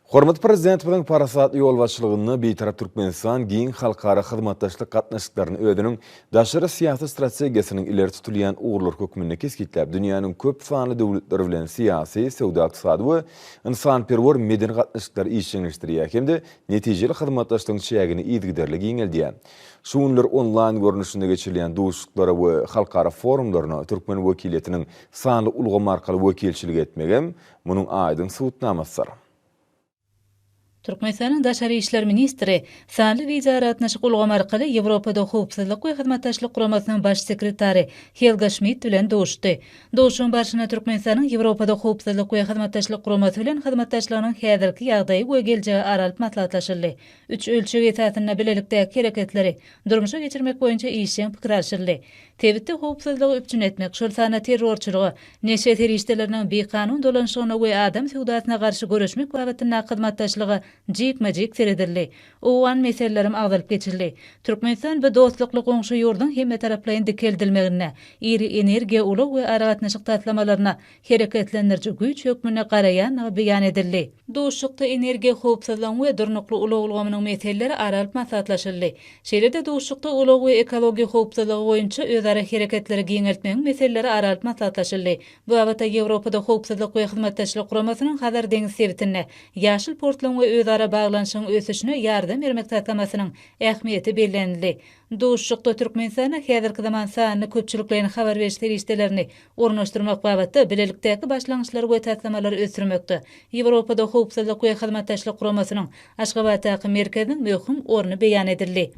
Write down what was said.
Hormatly Prezidentimiziň parasatly ýolbaşçylygynda Bitarap Türkmenistan giň halkara hyzmatdaşlyk gatnaşyklaryny özüniň daşary syýasy strategiýasynyň ileri tutulýan ugurlary hökmünde kesgitläp, dünýäniň köp sanly döwletleri bilen syýasy, söwda-ykdysady we ynsanperwer-medeni gatnaşyklary işjeňleşdirýär hem-de netijeli hyzmatdaşlygyň çägini yzygiderli giňeldýär. Şu günler onlaýn görnüşinde geçirilýän duşuşyklara we halkara forumlaryna türkmen wekiliýetiniň sanly ulgam arkaly wekilçilik etmegem munuň aýdyň subutnamasydyr. Türkmenistanyň daşary işler ministri sanly wideoaragatnaşyk ulgamy arkaly Ýewropada Howpsuzlyk we Hyzmatdaşlyk Guramasynyň Baş sekretary Helga Şmidt bilen duşuşdy. Duşuşygyň barşynda Türkmenistanyň Ýewropada Howpsuzlyk we Hyzmatdaşlyk Guramasy bilen hyzmatdaşlygynyň häzirki ýagdaýy we geljegi ara alyp maslahatlaşyldy. Üç ölçeg esasynda bilelikdäki hereketleri durmuşa geçirmek boýunça işjeň pikir alşyldy. Sebitde howpsuzlygy üpjün etmek, şol sanda terrorçylyga, neşe serişdeleriniň bikanun dolanyşygyna we adam söwdasyna garşy göreşmek babatyndaky hyzmatdaşlyga jikme-jik seredildi. Owgan meselelerem agzalyp geçildi. Türkmenistan bu dostlukly goňşy ýurduň hemmetaraplaýyn dikeldilmeginde, iri energiýa, ulag we aragatnaşyk taslamalaryna hereketlendiriji güýç hökmünde garaýandygy beýan edildi. Duşuşykda energiýa howpsuzlygyň we durnukly ulag ulgamynyň meseleleri ara alyp maslahatlaşyldy. Şeýle-de duşuşykda ulag we ekologiýa howpsuzlygy boýunça özara hereketleri giňeltmegiň meseleleri ara alyp maslahatlaşyldy. Bu babatda Ýewropada Howpsuzlyk we Hyzmatdaşlyk Guramasynyň Hazar deňiz sebitinde ýaşyl portlaryň we özara baglanyşygyň ösüşine ýardam bermek taslamasynyň ähmiýeti bellenildi. Duşuşykda Türkmenistanda häzirki zaman sanly köpçülikleýin habar beriş serişdelerini ornaşdyrmak babatda bilelikdäki başlangyçlary we taslamalary ösdürmekde Ýewropada Howpsuzlyk we Hyzmatdaşlyk Guramasynyň Aşgabatdaky merkeziniň möhüm orny beýan edildi.